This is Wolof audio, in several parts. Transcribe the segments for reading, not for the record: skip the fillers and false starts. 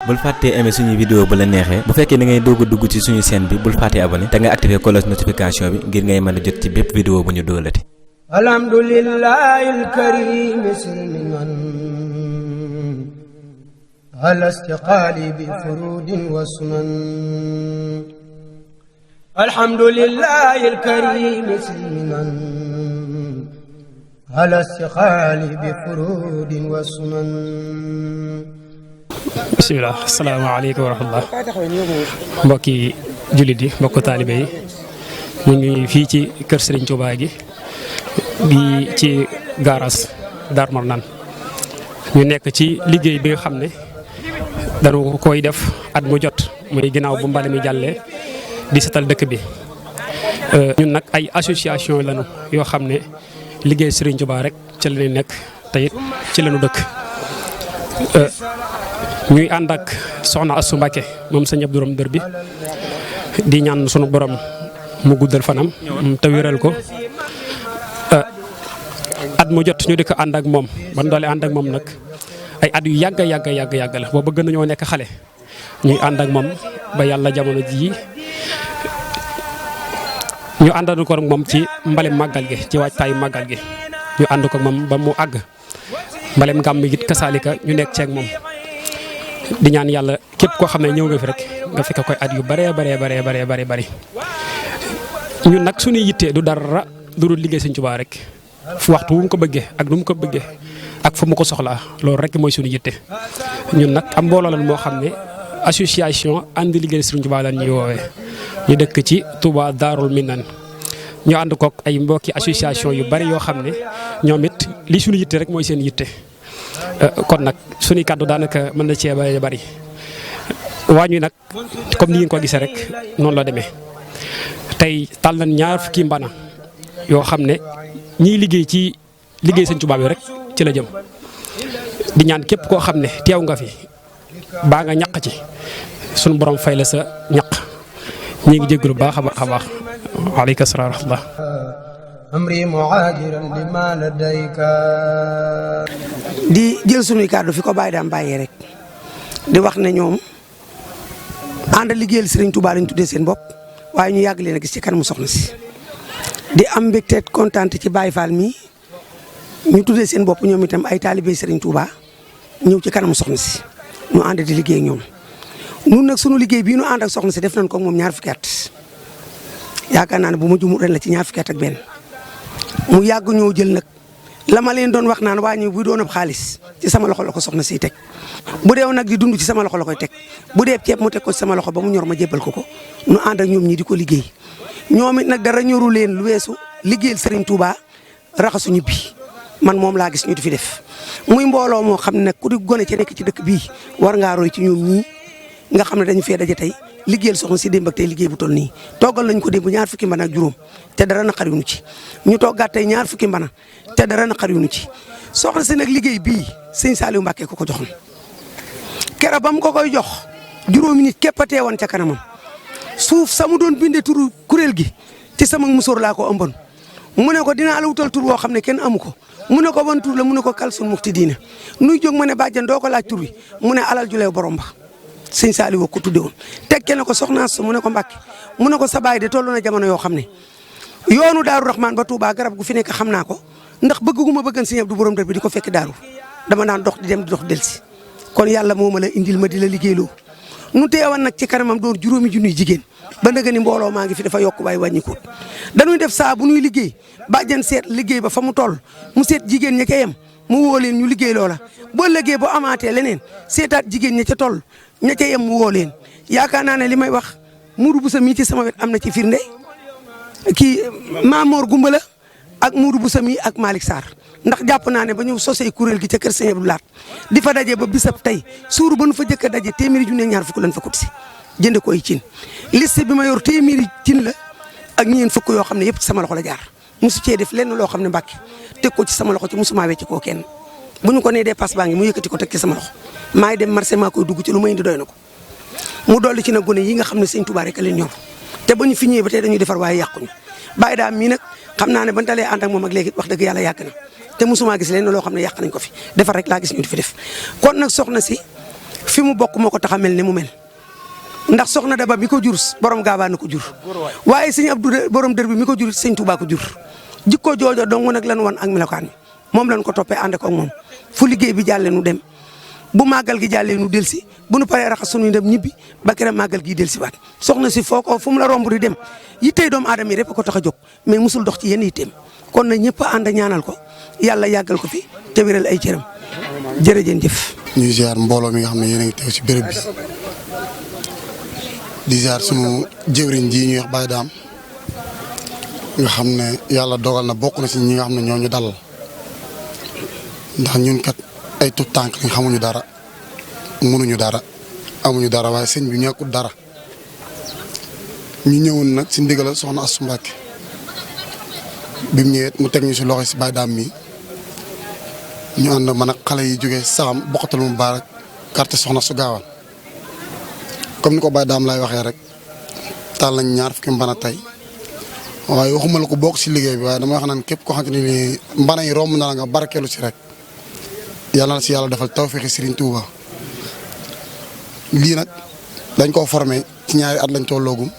bul fàttee aimer suñu vidéo bu la neexee bu fekkee da ngay doog a dugg ci suñu chaîne bi bul fàttee abonné te nga activer cloche notification bi ngir ngay mën a jot ci bépp vidéo bu ñu doolati. alhamdulillahil karim silman ala istiqali bi furudin wa sunan. alhamdulillahil karim silman ala istiqali bi furudin wa sunan. bisimilah asalaamaaleykum wa rahmatulah mbokki jullit yi mbokk taalibe yi ñu ngi fii ci kër Serigne Touba gi bi ci gaaraas Darou Marnane ñu nekk ci liggéey bi nga xam ne dañu koy def at mu jot muy ginnaaw bu mbale mi jàllee di setal dëkk bi. ñun nag ay association lañu yoo xam ne liggéey Serigne Touba rek ci la ñuy nekk te it ci lañu dëkk. ñuy ànd ak soxna Astou Mbacké moom sëñ Abdou Ram dër bi di ñaan sunu borom mu guddal fanam te wéral ko at mu jot ñu di ko ànd ak moom ban doole ànd ak moom nag ay at yu yàgg la booba gën nañoo nekk xale ñuy ànd ak moom ba yàlla jamono jii ñu àndal ko moom ci mbalem màggal gi ci waajtaayu màggal gi ñu ànd ko moom ba mu àgg mbalem gàmm gi kasaalika ñu nekk ceeg moom di ñaan yàlla képp koo xam ne ñëw nga fi rek nga fekk koy at yu bare ñun nag suñuy yittee du dara du dul liggéey Sëñ Tuubaa rek fu waxtu wu mu ko bëggee ak nu mu ko bëggee ak fu mu ko soxlaa loolu rek mooy suñu yitte. ñun nag am mbooloo lan moo xam ne association ànd liggéey Sëñ Tuubaa lan ñuy woowee ñu dëkk ci Touba Darou Minane ñu ànd kook ay mbokki association yu bari yoo xam ne ñoom it li suñu yitte rek mooy seen yitte. kon nag suñuy kàddu daanaka mën na cee bari waañu nag comme ni ngeen ko gisee rek noonu la demee tey tàll nañ 2 fukki mbana yoo xam ne ñiy liggéey ci liggéey Sëñ Tuubaa bi rek ci la jëm di ñaan képp koo xam ne teew nga fi baa nga ñaq ci suñu borom fay la sa ñaq ñi ngi jégalu baax a baax waaleykum salaam wa rahmatullah amri muhajiran lima ladayka. di jël sunuy kàddu fi ko bàyyi daan bàyyee rek di wax ne ñoom ànd liggéeyal Serigne Touba lañ tuddee seen bopp waaye ñu yàgg leen a gis ci kanamu soxna si di am mbégte kontaan ci Baye Fall mi ñu tuddee seen bopp ñoom itam ay taalibe Serigne Touba ñëw ci kanamu soxna si ñu ànd di liggéey ak ñoom. nun nag sunu liggéey bii ñu ànd ak soxna si def nañ ko moom 2 fukki at yaakaar naa ne bu ma jumul ren la ci 2 fukki at ak benn mu yàgg ñoo jël nag. la ma leen doon wax naan wàññi bu doon ab xaalis ci sama loxo la ko soxna siy teg bu dee nag di dund ci sama loxo la koy teg bu dee ceeb mu teg ko ci sama loxo ba mu ñor ma jébbal ko nu ànd ak ñoom ñi di ko liggéey ñoom it nag dara ñoru leen lu weesu liggéeyal Serigne Touba raxasu ñibbi man moom laa gis ñu di fi def muy mbooloo moo xam ne nag ku di gone ca nekk ci dëkk bii war ngaa roy ci ñoom ñii nga xam ne dañu fee daje tey liggéeyal soxna si démb ak tey liggéey bu toll nii toggal nañ ko démb 2 fukki mbana ak juróom te dara naqariwuñu ci ñu toggaat tey 2 fukki mbana te dara naqariwuñu ci soxna si nag liggéey bii sëñ Saliou Mbacké ko joxoon keroog ba mu ko koy jox juróomi nit képp a teewoon ca kanamam suuf sa mu doon bindee turu kuréel gi ci sama musóor laa ko ëmboon mu ne ko dinaa la wutal tur woo xam ne kenn amu ko mu ne ko ban tur la mu ne ko Kalsul Muxti diina nuy jóg ma ne bàjjan doo ko laaj tur wi mu ne alal ju leew borom ba sëñ Saliou ko tudde woon tekke na ko soxna su mu ne ko Mbacké mu ne ko sa baay de toll na jamono yoo xam ne yoonu Daaru Rahman ba Touba garab gu fi nekk xam naa ko ndax bëgguma bëggan sëñ Abdou borom dër bi di ko fekk daaru dama daan dox di dem di dox delsi kon yàlla moo ma la indil ma di la liggéeyloo nu teewan nag ci kanamam doon juróomi junniy jigéen ba nga ni mbooloo maa ngi fi dafa yokk waaye wàññikut dañuy def saa bu nuy liggéey bàjjan seet liggéey ba fa mu toll mu seet jigéen ña ca yem mu woo leen ñu liggéey loola boo liggéey boo amaatee leneen seetaat jigéen ña ca toll ña ca yem mu woo leen yaakaar naa ne li may wax muuru bu sa mii ci sama wet am na ci firnde kii Maamoor Gumbala ak muuru bu sa mii ak Malick Sarr ndax jàpp naa ne ba ñu sosee kuréel gi ca kër Sëñ Abdou Lahat di fa daje ba bisab tey suur ba nu fa jëkk a daje téeméeri junne 2 fukk lañ fa kut si jënd ko ay cin liste bi ma yor téeméeri cin la ak 4 fukk yoo xam ne yëpp ci sama loxo la jaar mosu cee def lenn loo xam ne Mbacké teg ko ci sama loxo ci mosuma wecc koo kenn bu ñu ko nee dépasse baa ngi mu yëkkati ko teg ci sama loxo maay dem marché maa koy dugg ci lu may indi doy na ko mu dolli ci nag gone yi nga xam ne Sëñ Tuubaa rek a leen ñor te ba ñu fi ñëwee ba tey dañuy defar waaye yàquñu bàyyi daam mii nag xam naa ne ban dalee ànd ak moom ak léegi wax dëgg yàlla yàgg na te mosuma gis leen loo xam ne yàq nañ ko fi defar rek laa gis ñu di fi def kon nag soxna si fi mu bokk moo ko tax a mel ni mu mel ndax soxna Daba bi ko jur borom gaabaa na ko jur waaye sëñ Abdou borom dër bi mi ko jur sëñ Touba ko jur jikko joojo dong nag lan wan ak melokaan bi moom lañ ko toppee ànd ko ak moom fu liggéey bi jàllee nu dem bu màggal gi jàllee nu delsi bu nu paree raxas suñuy dem ñibbi ba keroog màggal gi delsi waat soxna si foo ko fu mu la romb di dem yittey doomu aadama yi rek ko tax a jóg mais musul dox ci yenn yitteem kon nag ñëpp a ànd ñaanal ko yàlla yàggal ko fi te wéral ay cëram jërëjëf. ñuy ziar mbooloo mi nga xam ne yéen a ngi teew ci béréb bi di ziar sunu jëwriñ ji ñuy wax Baye Dame nga xam ne yàlla dogal na bokk na ci ñi nga xam ne ñoo ñu dalal ndax ñun kat ay tout tànk lañ xamuñu dara mënuñu dara amuñu dara waaye sëñ bi ñàkkul dara ñu ñëwoon nag ci ndigal soxna Astou Mbacké bi mu ñëwee mu teg ñu ci loxo ci Baye Dame mi ñu ànd man ak xale yi jógee Saam bokkatal mu baarak carte soxna su gaawaan comme ni ko Baye Dame lay waxee rek taal nañ ñaar fukki mbana tey waaye waxuma la ko bokk ci liggéey bi waaye dama wax naan képp koo xamante ni mbana yi romb na la nga barkeelu ci rek yàlla na ci yàlla defal tawfeexi Serigne Touba lii nag dañ koo formé ci ñaari at lañ tolloogum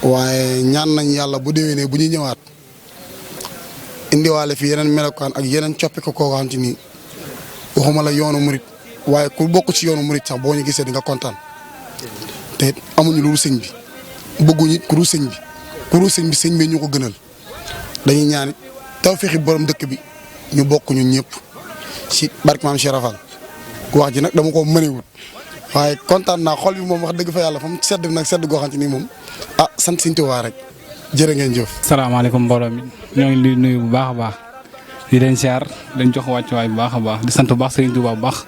waaye ñaan nañ yàlla bu déwénee bu ñuy ñëwaat indiwaale fi yeneen melokaan ak yeneen coppi ko koo xamante ni waxuma la yoonu murit waaye ku bokk ci yoonu murit sax boo ñu gisee di nga kontaan te amuñu lu sëñ bi bëgguñu it ku dul sëñ bi sëñ bi ñu ko gënal dañuy ñaan tawfeexi borom dëkk bi ñu bokk ñun ñëpp ci barke Maam Cheikh Rafal wax ji nag dama ko mënewut waaye kontaan naa xol bi moom wax dëgg fa yàlla fa mu sedd nag sedd goo xamante ni moom sant Sëñ Tuubaa rek jërë ngeen jëf. salaamaaleykum mbooloo mi ñoo ngi leen nuyu bu baax a baax di leen siyaar dañ jox wàccuwaay bu baax a baax di sant bu baax Sëriñ Tuubaa bu baax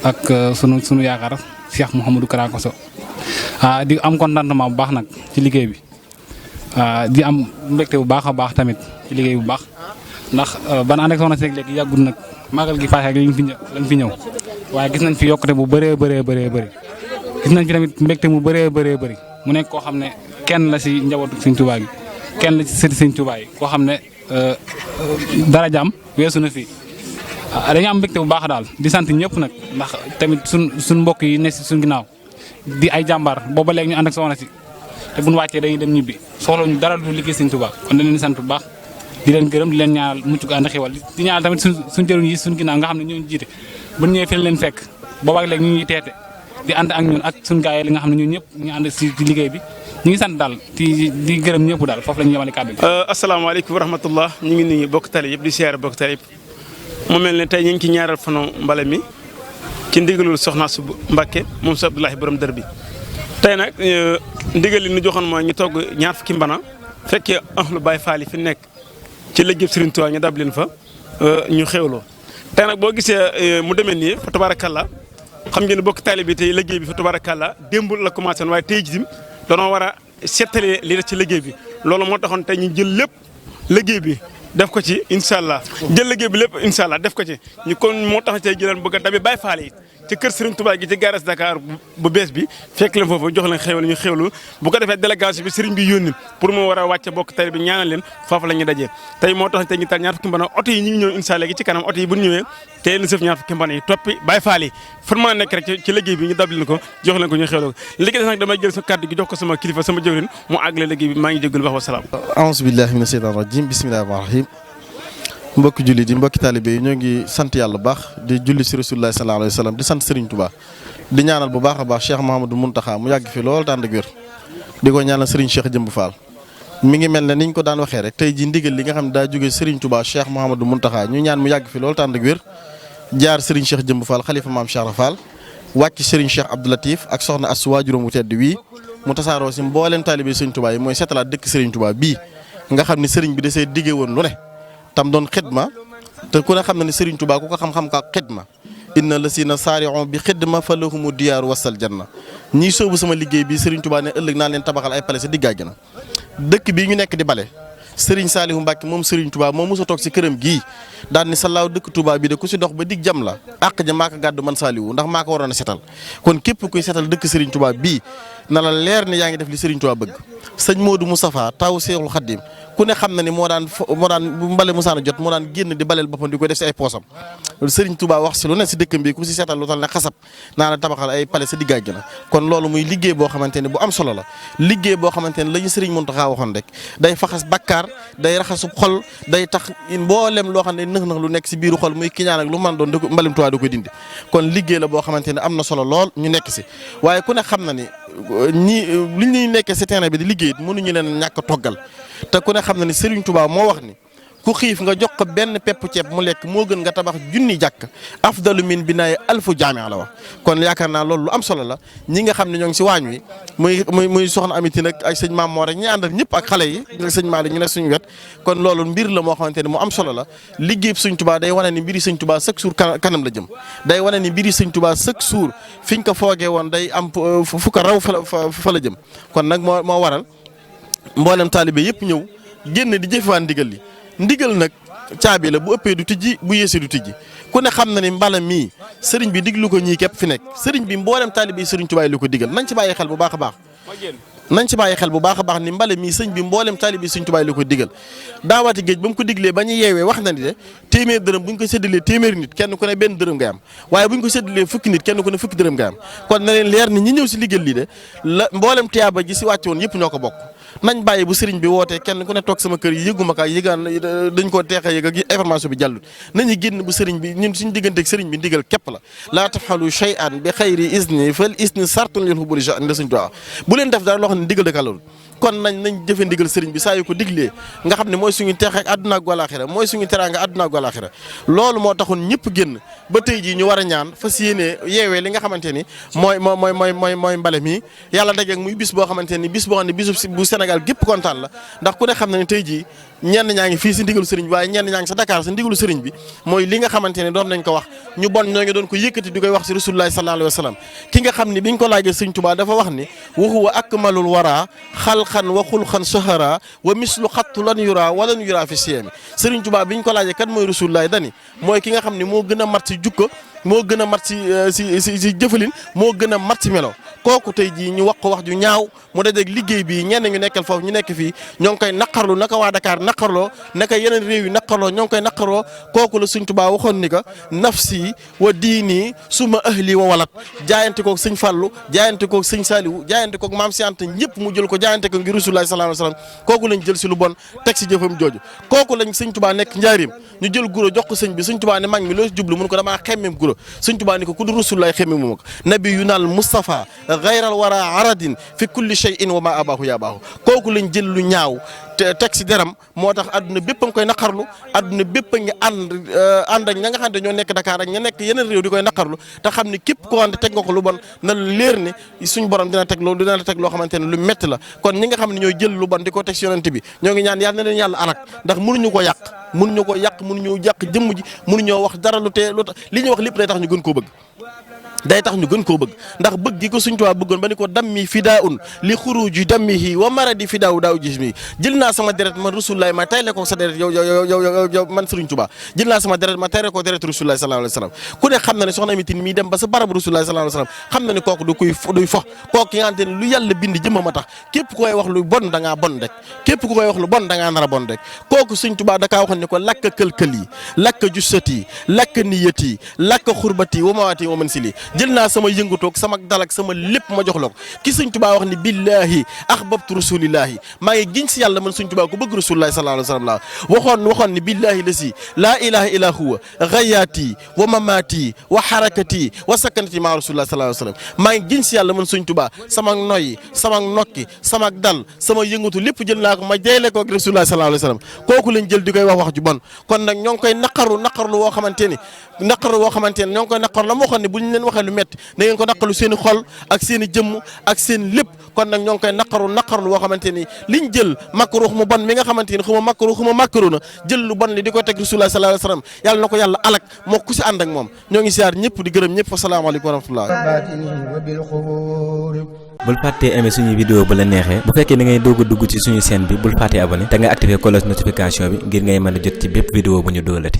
ak sunu yaakaar Cheikh Mouhamadou Kara Kosso di am contentement bu baax nag ci liggéey bi di am mbégte bu baax a baax tamit ci liggéey bu baax ndax ban ànd ak soxna si léegi yàggul nag màggal gi paase ak lañ fi ñëw waaye gis nañ fi yokkute bu bëree bëri gis nañ fi tamit mbégte mu bëree bëri mu nekk koo xam ne kenn la si njabootu Sëñ Tuubaa gi kenn la si sëti Sëñ Tuubaa yi koo xam ne dara jàmm weesu na fii dañu am mbégte bu baax daal di sant ñëpp nag ndax tamit suñ mbokk yi ne si suñ ginnaaw di ay jàmbaar booba léegi ñu ànd ak soxna si te buñ wàccee dañuy dem ñibbi soxla ñu dara du liggéey Sëñ Tuubaa kon dañ leen sant bu baax di leen gërëm di leen ñaanal mucc gu ànd xewal di ñaanal tamit suñ jëruñ yi suñ ginnaaw nga xam ne ñoo jiite bu ñëwee fi leen fekk boobaak léegi ñu ngi teete di ànd ak ñun ak suñ gaay yi li nga xam ne ñun ñëpp ñu ànd si liggéey bi ñu ngi sant daal di gërëm ñëpp daal foofu la ñu yemale kàddu gi. asalaamaaleykum wa rahmatullah ñu ngi nuyu bokk tali yëpp di siyaare bokk tali yëpp mu mel ne tey ñu ngi ci ñaaral fanu mbale mi ci ndigalul soxna su Mbacké moom su Abdoulahi borom dër bi tey nag ndigal li ñu joxoon mooy ñu togg ñaar fukki mbana fekkee ahlu Baay Faal yi fi nekk ci liggéey Serigne Touba ñu dab leen fa ñu xewloo tey nag boo gisee mu demee nii fa tabarakallah xam ngeen ne bokk taalibe bi tey liggéey bi fa tabarakallah démb la commencé woon waaye tey jii danoo war a seetale li des ci liggéey bi loolu moo taxoon tey ñu jël lépp liggéey bi def ko ci incha allah jël liggéey bi lépp incha allah def ko ci ñu kon moo tax tey jëleen bëgg a dabi Baay Faal yi ci kër Serigne Touba gi ci garage Dakar bu bees bi fekk leen foofu jox leen xewal ñu xewlu bu ko defee délégation bi Serigne bi yónni pour mu war a wàcce bokk tali bi ñaanal leen foofu la ñuy dajee tey moo tax tey ñu tal ñaar fukki mbana oto yi ñu ngi ñëw incha allah gi ci kanam oto yi bu ñu ñëwee tey leen sëf ñaar fukki mbana yi toppi Baay Faal yi fan mën a nekk rek ci liggéey bi ñu dab leen ko jox leen ko ñu xewlu ko liggéey nag damay jël sa kàddu gi jox ko sama kilifa sama jëwrin mu àggale liggéey bi maa ngi jégalu wax wa salaam a'uuzu billahi mina shaytaani rajiim bismillahir rahmaanir rahiim mbokki jullit yi mbokki taalibe yi ñoo ngi sant yàlla bu baax di julli si rasulullah sallallahu alayhi wa sallam di sant Serigne Touba di ñaanal bu baax a baax Cheikh Mouhamadou Mountakha mu yàgg fi lool tànd ak wér di ko ñaanal Serigne Cheikh Jëmb Fall mi ngi mel ne niñ ko daan waxee rek tey ji ndigal li nga xam ne daa jógee Serigne Touba Cheikh Mouhamadou Mountakha ñu ñaan mu yàgg fi lool tànd ak wér jaar Serigne Cheikh Jëmb Fall xalifa maam Cheikh Fall wàcc Serigne Cheikh Abdou Latif ak soxna Astou waajuram wu tedd wii mu tasaaroo si mbooleem taalibe Serigne Touba yi mooy seetalaat dëkk Serigne Touba bii nga xam ne Serigne bi dasee diggee woon lu ne tam doon xidma te ku ne xam na ne Serigne Touba ku ko xam-xam ka xidma inna lasina saari'u bi xidma fa lahumu diyaaru wasal janna ñii soobu sama liggéey bi Serigne Touba ne ëllëg naa leen tabaxal ay pale sa diggaay gi na dëkk bii ñu nekk di bale Serigne Saliou Mbacké moom Serigne Touba moom mos a toog si këram gii daan ni salaaw dëkk Touba bi de ku si dox ba dig jam la àq ja maa ko gàddu man Saliou ndax maa ko waroon a setal kon képp kuy setal dëkk Serigne Touba bii na la leer ne yaa ngi def li Serigne Touba bëgg sëñ Modou Moustapha taw Seexul Xaddim ku ne xam na ni moo daan bu mbale musaana jot moo daan génn di baleel boppam di ko def si ay poosam Serigne Touba wax si lu ne si dëkkam bi ku si seetal lu tal ne xasab naa la tabaxal ay pale sa diggaay gi la kon loolu muy liggéey boo xamante ne bu am solo la liggéey boo xamante ne la ñu Serigne Mountakha waxoon rek day faxas bakkaar day raxasu xol day tax mboolem loo xam ne nëx-nëx lu nekk si biiru xol muy kiñaan ak lu man doon mbalim Touba da koy dindi kon liggéey la boo xamante ne am na solo lool ñu nekk si waaye ku ne xam na ni li ñuy nekkee si terrain bi di liggéey mënuñu leen ñàkk a toggal te ku ne xam na ni Serigne Touba moo wax ni ku xiif nga jox ko benn pepp ceeb mu lekk moo gën nga tabax junni jàkk afdalu min binaa'i alfu jaami'a la wax kon yaakaar naa loolu lu am solo la ñi nga xam ne ñoo ngi si waañ wi muy soxna Amity nag ak sëñ Maam Moor rek ñi àndal ñëpp ak xale yi sëñ Malick ñu ne suñu wet kon loolu mbir la moo xamante ne mu am solo la liggéey Sëñ Touba day wane ni mbiri Sëñ Touba chaque jour kanam la jëm day wane ni mbiri Sëñ Touba chaque jour fiñ ko foogee woon day am fu ko raw fa la jëm kon nag moo waral mboolem taalibe yëpp ñëw génn di jëfewaan ndigal li ndigal nag caabi la bu ëppee du tijji bu yéesee du tijji ku ne xam na ni mbala mii sëriñ bi diglu ko ñii képp fi nekk sëriñ bi mboolem taalibe yi Sëriñ Tuubaa lu ko digal nañ ci bàyyi xel bu baax a baax ni mbala mii sëñ bi mboolem taalibe yi Sëriñ Tuubaa lu ko digal daawaati géej ba mu ko diglee ba ñu yeewee wax na ni de téeméer dërëm bu ñu ko séddalee téeméeri nit kenn ku ne benn dërëm ngay am waaye bu ñu ko séddalee fukki nit kenn ku ne fukki dërëm ngay am kon na leen leer ni ñi ñëw si liggéey lii de la mboolem tiyaaba ji si wàcce woon yëpp ñoo ko bokk nañ bàyyi bu sëriñ bi wootee kenn ku ne toog sama kër yi yëguma ka yëgaan dañ koo teex a yëg ak information bi jàllut nañu génn bu sëriñ bi ñun suñu digganteeg sëriñ bi ndigal képp la laa tafxalu shay'an bi xayri isni fal isni sartun lil hubuli sha'an la suñ tuwaa bu leen def dara loo xam ne ndigal dëkkalul kon nañ jëfe ndigal sëriñ bi saa yu ko diglee nga xam ne mooy suñu teex ak àdduna ak àllaaxira mooy suñu teraanga àdduna ak àllaaxira loolu moo taxoon ñëpp génn ba tey jii ñu war a ñaan fas yéenee yeewee li nga xamante ni mooy mbale mi yàlla dajeeg muy bis boo xamante ni bis boo xam ne bisu bu Sénégal gépp kontaan la ndax ku ne xam na ne tey jii ñenn ñaa ngi fii si ndigalu sëriñ bi waaye ñenn ñaa ngi sa Dakar si ndigalu sëriñ bi mooy li nga xamante ne doon nañ ko wax ñu bon ñoo ngi doon ko yëkkati di koy wax si Rasulullah sallallahu alayhi wa sallam ki nga xam ne biñ ko laajee Sëriñ Tuubaa dafa wax ni wa huwa akmalul wara xalqan wa xulqan sahara wa mislu xattu lan yura walan yura fi siyami Sëriñ Tuubaa biñ ko laajee kan mooy Rasulullah dani mooy ki nga xam ne moo gën a mat si jukko moo gën a mat si jëfalin moo gën a mat si melo kooku tey jii ñu wax ko wax ju ñaaw mu dajeeg liggéey bi ñenn ñu nekkal foofu ñu nekk fii ñoo ngi koy naqarlu naka waa Dakar naqarloo naka yeneen réew yi naqarloo ñoo ngi koy naqarloo kooku la Sëñ Tuubaa waxoon ni ka nafsi wa diini suma ahli wa walat jaayante koog sëñ Fallu jaayante koog sëñ Saliou jaayante koog maam si Anta ñëpp mu jël ko jaayante ko ngir Rasulullah sallallahu alayhi wasallam kooku lañ jël si lu bon teg si jëfam jooju kooku lañ Sëñ Tuubaa nekk njaarim ñu jël guro jox ko sëñ bi Sëñ Tuubaa ne mag mi loo jublu mun ko damaa xemmeem guro Sëñ Tuubaa ni ko ku du Rasulullah xemmeem mu ma ko nabiyunal Mustafa ghayral wara aradin fi kulli shay'in wa ma abahu ya baahu kooku lañ jël lu ñaaw te teg si deram moo tax adduna bépp a ngi koy naqarlu adduna bépp a ngi ànd ak ña nga xam ne ñoo nekk Dakar ak ña nekk yeneen réew di koy naqarlu te xam ne képp koo xam ne teg nga ko lu bon na leer ne suñ borom dina la teg loo xamante ne lu métti la kon ñi nga xam ne ñooy jël lu bon di ko teg si yonent bi ñoo ngi ñaan yàlla na leen yàlla alak ndax mënuñu ko yàq mënuñu yàq jëmm ji mënuñoo wax dara lu li ñuy wax lépp day tax ñu gën koo bëgg ndax bëgg gi ko Sëñ Tuubaa bëggoon ba ni ko dammi fidaun li xuruji dammihi wa maradi fidaaw daaw jismi jël naa sama deret man Rasulullah ma tayle ko sa deret yow man Sëriñ Tuubaa jël naa sama deret ma tayle ko deret Rasulullah sallallahu alayhi wa sallam ku ne xam na ne soxna Amity mi dem ba sa barab Rasulullah sallallahu alayhi wa sallam xam na ne kooku duy fo kooku ki nga xamante ne lu yàlla bind jëmmam a tax képp ku koy wax lu bon da ngaa bon rek képp ku koy wax lu bon da ngaa nar a bon rek kooku Sëñ Tuubaa da kaa waxoon ne ko lakka këlkël yi lakka jussati lakka niyati lakka xurbati wa mawaati wa mansili jël naa sama yëngutoog sama dalak sama lépp ma jox la ko ki Sëñ Tuubaa wax ni billahi ahbabtu rasulillahi maa ngi giñ si yàlla man Sëñ Tuubaa ko bëgg Rasulullah sallallahu alayhi wa sallam waxoon ni billahi la si laa ilaha illa huwa ghayaati wa mamaati wa harakati wa sakanati ma Rasulullah sallallahu alayhi wa sallam maa ngi giñ si yàlla man Sëñ Tuubaa sama noyyi sama nokki sama dal sama yëngutu lépp jël naa ko ma jeyle ko ak Rasulullah sallallahu alayhi wa sallam kooku lañ jël di koy wax ju bon kon nag ñoo ngi koy naqarlu woo xamante ni ñoo ngi koy naqarlu la moo xam ne bu ñu leen waxee lu métti na ngeen ko naqarlu seen i xol ak seen i jëmm ak seen lépp kon nag ñoo ngi koy naqarlu woo xamante ni liñ jël makruux mu bon mi nga xamante ni xuma makruux na jël lu bon li di ko teg Rasulullah sallallahu alayhi wa sallam yàlla na ko yàlla alak moo ku si ànd ak moom ñoo ngi siyaar ñëpp di gërëm ñëpp asalaamaaleykum wa rahmatullah bul fàttee aimé suñu vidéo bu la neexee bu fekkee da ngay doog a dugg ci suñu chaîne bi bul fàttee abonné te nga activer cloche notification bi ngir ngay mën a jot ci bépp vidéo bu ñu dóolati